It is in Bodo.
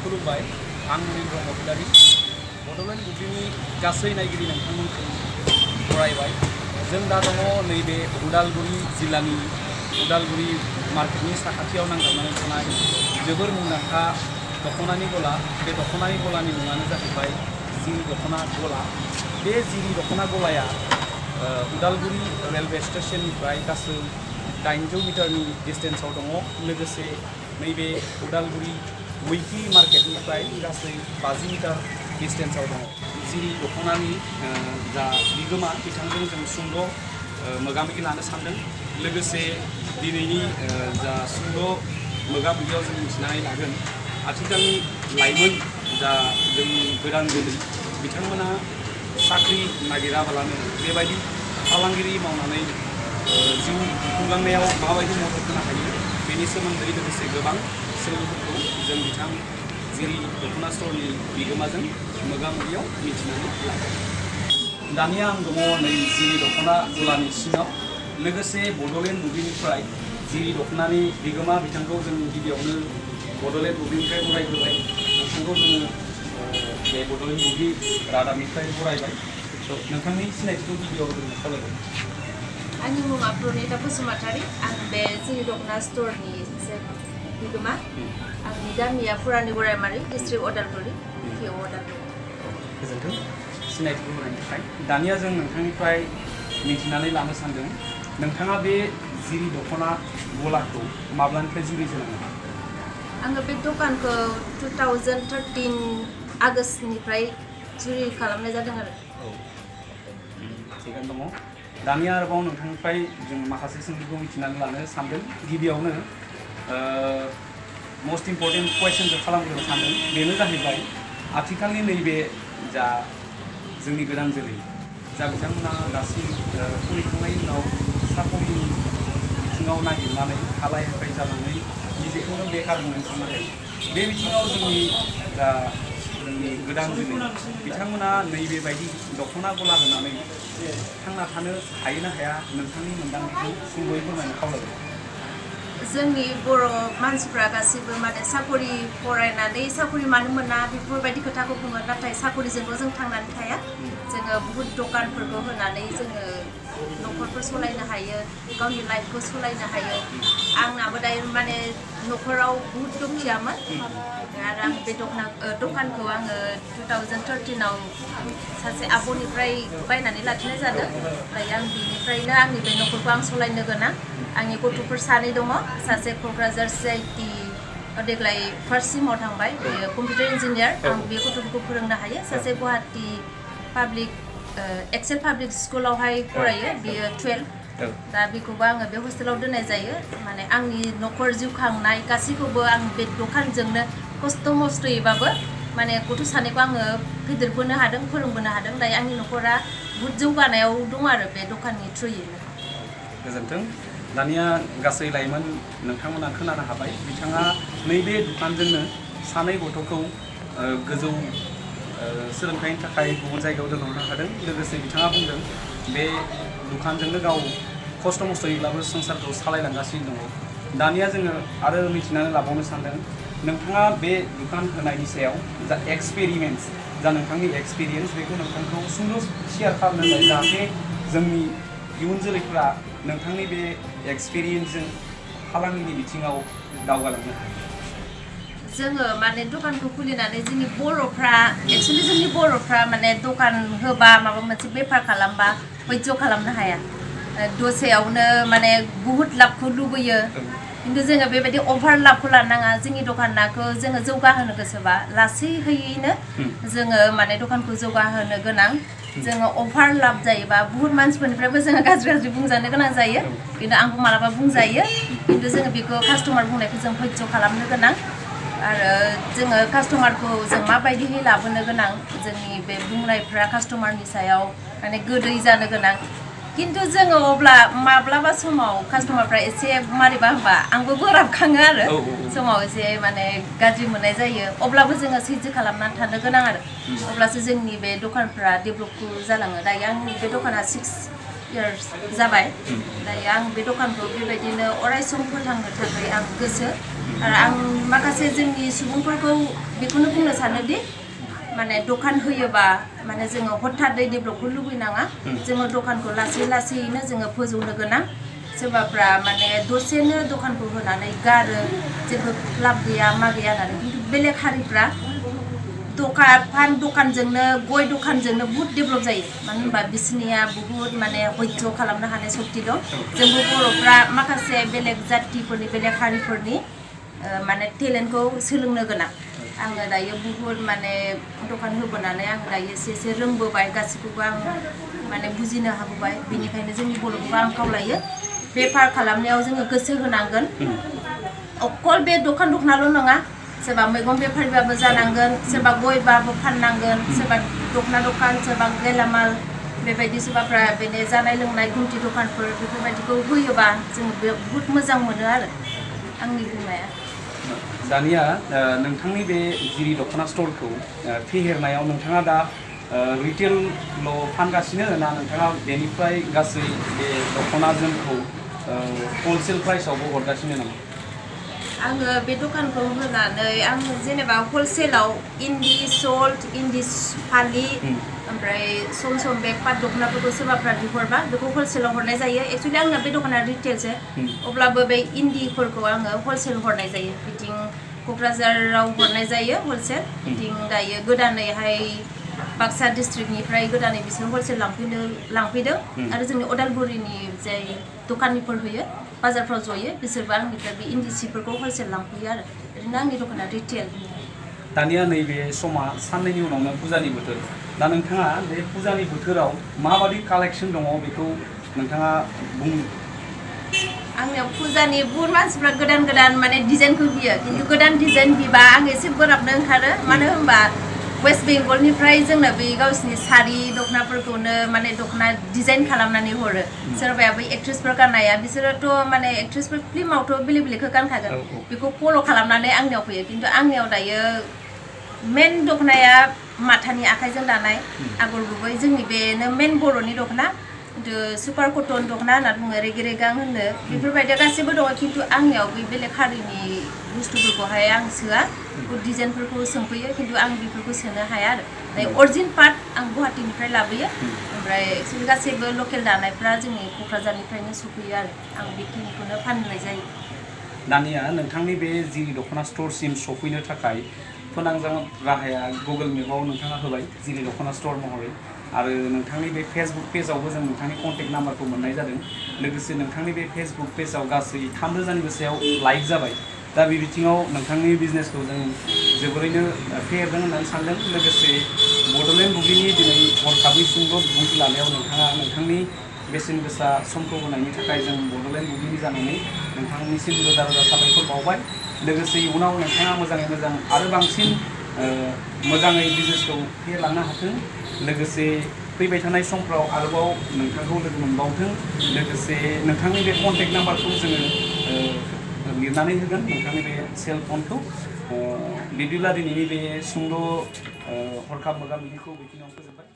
खुलुमबाय आं ब्रह्मपुरारि बड'लेण्ड बुब्लिनि गासै नायगिरि नोंथांमोनखौ बरायबाय जों दा दङ नैबे उदालगुरि जिल्लानि उदालगुरि मार्केटनि साखाथियाव नांजाबनानै थानाय जोबोर मुंदांखा दख'नानि गला बे दख'नानि गलानि मुङानो जाहैबाय जिरि दख'ना गला बे जिरि दख'ना गलाया उदालगुरि रेलवे स्टेशननिफ्राय गासै 800 मिटारनि डिस्टेन्सआव दङ लोगोसे नैबे उदालगुरि उइकि मार्केटनिफ्राय गासै 50 मिटार डिस्टेन्सआव दङ जिरि दख'नानि जा बिगोमा बिथांजों जों सुंद' मोगा-मोगि लानो सानदों लोगोसे दिनैनि जा सुंद' मोगा-मोगियाव जों मिथिनानै लागोन आथिखालनि लाइमोन जा जोंनि गोदान जोलै बिथांमोना साख्रि नागिराबालानो बेबायदि फालांगिरि मावनानै जिउ खुंलांनायाव माबायदि मदद होनो हायो बेनि सोमोन्दै लोगोसे गोबां सोलोफोरखौ जों बिथां जिरि दख'ना स्टरनि बिगोमाजों मोगा-मोगियाव मिथिनानै लागोन दानिया आं दङ नै जिरि दख'ना गलानि सिङाव लोगोसे बड'लेण्ड बुब्लिनिफ्राय जिरि दख'नानि बिगोमा बिथांखौ जों गिबियावनो बड'लेण्ड बुब्लिनिफ्राय बरायग्रोबाय नोंथांखौ जोङो बे बड'लेण्ड बुब्लि रादाबनिफ्राय बरायबाय नोंथांनि सिनायथिखौ गिबियाव जों खावलायबाय आंनि मुङा प्रनिता बसुमतारी आं बे जिरि दख'ना स्टरनि बिगोमा आंनि गामिया पुरानि गरायमारि डिस्ट्रिक्ट उदालगुरि गोजोन्थों सिनायथिखौ होनायनि थाखाय दानिया जों नोंथांनिफ्राय मिथिनानै लानो सानदों नोंथाङा बे जिरि दख'ना गलाखौ माब्लानिफ्राय जुरिजेनांगौ आङो बे दखानखौ 2013 आगष्टनिफ्राय जुरि खालामनाय जादों आरो थिगानो दङ दानिया आरोबाव नोंथांनिफ्राय जों माखासे सोंथिखौ मिथिनानै लानो सानदों गिबियावनो मोस्ट इम्पर्टेन्ट कुवेश्चन जों खालामग्रोनो सानदों बेनो जाहैबाय आथिखालनि नैबे जा जोंनि गोदान जोलै जा बिथांमोना गासै फरायखांनायनि उनाव साकरिनि बिथिङाव नागिरनानै हालाय हाफाय जानानै निजेखौनो बेखार होननानै साननो हायो बे बिथिङाव जोंनि जा जोंनि गोदान जोलै बिथांमोना नैबेबायदि दख'ना गला होनानै थांना थानो हायो ना हाया नोंथांनि मोन्दांथिखौ सुंद'यै फोरमायनो खावलायबाय जोंनि बर' मानसिफ्रा गासिबो माने साकरि फरायनानै साकरि मानो मोना बेफोरबायदि खोथाखौ बुङो नाथाय साकरिजोंल' जों थांनानै थाया जोङो बुहुत दखानफोरखौ होनानै जोङो न'खरफोर सालायनो हायो गावनि लाइफखौ सालायनो हायो आंनाबो दायो माने न'खराव बुहुत दुखियामोन आरो आं बे दखानखौ आङो 2013 आव सासे आब'निफ्राय बायनानै लाखिनाय जादों ओमफ्राय आं बिनिफ्रायनो आंनि बे न'खरखौ आं सालायनो गोनां आंनि गथ'फोर सानै दङ सासे क'क्राझार CIT देग्लाय फार्स्ट सेमाव थांबाय बेयो कम्पिउटार इन्जिनियार आं बे गथ'फोरखौ फोरोंनो हायो सासे गुवाहाटि पाब्लिक एक्सेल पाब्लिक स्कुलावहाय फरायो बियो 12 दा बेखौबो आङो बे हस्टेलाव दोननाय जायो माने आंनि न'खर जिउ खांनाय गासैखौबो आं बे दखानजोंनो खस्थ' मस्थ'यैबाबो माने गथ' सानैखौ आङो फेदेरबोनो हादों फोरोंबोनो हादों दायो आंनि न'खरा बुहुत जौगानायाव दं आरो बे दखाननि थ्रुयैनो गोजोन्थों दानिया गासै लाइमोन नोंथांमोना खोनानो हाबाय बिथाङा नैबे दुखानजोंनो सानै गथ'खौ गोजौ सोलोंथाइनि थाखाय गुबुन जायगायाव दोनहरनो हादों लोगोसे बिथाङा बुंदों बे दुखानजोंनो गाव खस्थ' मस्थ'यैब्लाबो संसारखौ सालायलांगासिनो दङ दानिया जोङो आरो मिथिनानै लाबावनो सानदों नोंथाङा बे दुखान होनायनि सायाव जा एक्सपेरिमेन्ट्स जा नोंथांनि एक्सपिरियेन्स बेखौ नोंथांखौ सुंद' शेयार खालामनो जाहाथे जोंनि इयुन जोलैफोरा नोंथांनि बे एक्सपिरियेन्सजों फालांगिनि बिथिङाव दावगालांनो हायो जोङो माने दखानखौ खुलिनानै जोंनि बर'फ्रा एक्सुवेलि जोंनि बर'फ्रा माने दखान होबा माबा मोनसे बेफार खालामबा हयज' खालामनो हाया दसेयावनो माने बुहुत लाबखौ लुबैयो खिन्थु जोङो बेबायदि अभार लाबखौ लानाङा जोंनि दखानखौ जोङो जौगाहोनो गोसोबा लासैहैनो जोङो माने दखानखौ जौगाहोनो गोनां जोङो अभार लाब जायोबा बुहुत मानसिफोरनिफ्रायबो जोङो गाज्रि बुंजानो गोनां जायो खिन्थु आंबो मालाबा बुंजायो खिन्थु जोङो बेखौ कास्टमार बुंनायखौ जों हयज' खालामनो गोनां आरो जोङो कास्टमारखौ जों माबायदिहै लाबोनो गोनां जोंनि बे बुंनायफ्रा कास्टमारनि सायाव माने गोदै जानो गोनां खिन्थु जोङो अब्ला माब्लाबा समाव कास्टमारफ्रा एसे मारैबा होनबा आंबो बोराबखाङो आरो समाव एसे माने गाज्रि मोननाय जायो अब्लाबो जोङो सैज्य खालामनानै थानो गोनां आरो अब्लासो जोंनि बे दखानफ्रा डेभेलपखौ जालाङो दायो आंनि बे दखाना 6 इयार्स जाबाय दायो आं बे दखानखौ बेबायदिनो अराय सम फोथांनो थाखाय आं गोसो आरो आं माखासे जोंनि सुबुंफोरखौ बेखौनो बुंनो सानोदि माने दखान होयोबा माने जोङो हथादै डेभेलपखौ लुबैनाङा जोङो दखानखौ लासै लासैनो जोङो फोजौनो गोनां सोरबाफ्रा माने दसेनो दखानखौ होनानै गारो जेबो लाब गैया मा गैया होननानै खिन्थु बेलेग हारिफ्रा पान दखानजोंनो गय दखानजोंनो बहुत डेभेलप जायो मानो होनबा बिसोरनिया बहुत माने हयज' खालामनो हानाय शक्ति दं जोंबो बर'फ्रा माखासे बेलेग जातिफोरनि बेलेग हारिफोरनि माने टेलेन्टखौ सोलोंनो गोनां आङो दायो बहुत माने दखान होबोनानै आङो दायो एसे रोंबोबाय गासिखौबो आं माने बुजिनो हाबोबाय बेनिखायनो जोंनि बर'खौबो आं खावलायो बेफार खालामनायाव जोङो गोसो होनांगोन अकल बे दखानल' नङा सोरबा मैगं बेफारिबाबो जानांगोन सोरबा गयबाबो फाननांगोन सोरबा दखान सोरबा गेलामाल बेबायदि सोरबाफ्रा बेनो जानाय लोंनाय गुमथि दखानफोर बेफोरबायदिखौ होयोबा जों बहुत मोजां मोनो आरो आंनि बुंनाया दानिया नोंथांनि बे जिरि दख'ना स्टरखौ फेहेरनायाव नोंथाङा दा रिटेलल' फानगासिनो ना नोंथाङा बेनिफ्राय गासै बे दख'ना जोमखौ हलसेल प्राइसआवबो हरगासिनो नामा आङो बे दखानखौ होनानै आं जेनेबा हलसेलाव इन्दि सल्ट इन्दि फालि ओमफ्राय सम बे पाट दख'नाफोरखौ सोरबाफ्रा बिहरबा बेखौ हलसेलाव हरनाय जायो एक्सुवेलि आंना बे दखाना रिटेलसो अब्लाबो बे इन्दिफोरखौ आङो हलसेल हरनाय जायो बिथिं क'क्राझाराव हरनाय जायो हलसेल बिथिं दायो गोदानैहाय बाक्सा डिस्ट्रिक्टनिफ्राय गोदानै बिसोर हलसेल लांफैदों आरो जोंनि अदालगुरिनि जाय दखानिफोर होयो बाजारफ्राव जयो बिसोरबो आंनिफ्राय बे इन्दि सिफोरखौ हलसेल लांफैयो आरो ओरैनो आंनि दखाना रिटेल दानिया नैबे समा साननैनि उनावनो फुजानि बोथोर दा नोंथाङा बे फुजानि बोथोराव माबादि कालेक्सन दङ बेखौ नोंथाङा बुं आंनियाव फुजानि बहुत मानसिफ्रा गोदान माने डिजाइनखौ बियो खिन्थु गोदान डिजाइन बिबा आं एसे बोराबनो ओंखारो मानो होनबा वेस्ट बेंगलनिफ्राय जोंनो बे गावसिनि सारि दख'नाफोरखौनो माने दख'ना डिजाइन खालामनानै हरो सोरबाया बै एक्ट्रेसफोर गाननाया बिसोरोथ' माने एक्ट्रेसफोर फिल्मावथ' बेलेगखौ गानखागोन बेखौ फल' खालामनानै आंनियाव फैयो खिन्थु आंनियाव दायो मेन दख'नाया माथानि आखाइजों दानाय आगर गुबै जोंनि बेनो मेन बर'नि दख'ना सुपार कटन दख'ना होनना बुङो रेगे रेगां होनो बेफोरबायदिया गासैबो दङ खिन्थु आंनियाव बे बेलेग हारिनि बुस्थुफोरखौहाय आं सोआ डिजाइनफोरखौ सोंफैयो खिन्थु आं बेफोरखौ सोनो हाया आरो अरिजिन पार्ट आं गुवाहाटीनिफ्राय लाबोयो ओमफ्राय एक्सुवेलि गासैबो लकेल दानायफ्रा जोंनि क'क्राझारनिफ्रायनो सफैयो आरो आं बेखिनिखौनो फाननाय जायो दानिया नोंथांनि बे जिरि दख'ना स्टरसिम सफैनो थाखाय फोनांजाब राहाया गुगोल मेपाव नोंथाङा होबाय जिरि दख'ना स्टर महरै आरो नोंथांनि बे फेसबुक पेजावबो जों नोंथांनि कन्टेक्ट नाम्बारखौ मोननाय जादों लोगोसे नोंथांनि बे फेसबुक पेजाव गासै 3,000निबो सायाव लाइक जाबाय दा बे बिथिङाव नोंथांनि बिजनेसखौ जों जोबोरैनो फेहेरदों होननानै सानदों लोगोसे बड'लेण्ड बुब्लिनि दिनै हरखाबै सुंद' बिबुंथि लानायाव नोंथाङा नोंथांनि बेसेन गोसा समखौ होनायनि थाखाय जों बड'लेण्ड बुब्लिनि जानानै नोंथांनिसिम रोजा रोजा साबायखर बावबाय लोगोसे उनाव नोंथाङा मोजाङै मोजां आरो बांसिन मोजाङै बिजनेसखौ फेहेरलांनो हाथों लोगोसे फैबाय थानाय समफ्राव आरोबाव नोंथांखौ लोगो मोनबावथों लोगोसे नोंथांनि बे कन्टेक्ट नाम्बारखौ जोङो लिरनानै होगोन नोंथांनि बे सेल फनखौ बिदिब्ला दिनैनि बे सुंद' हरखाब मोगा मोगिखौ बेखिनियाव फोजोबबाय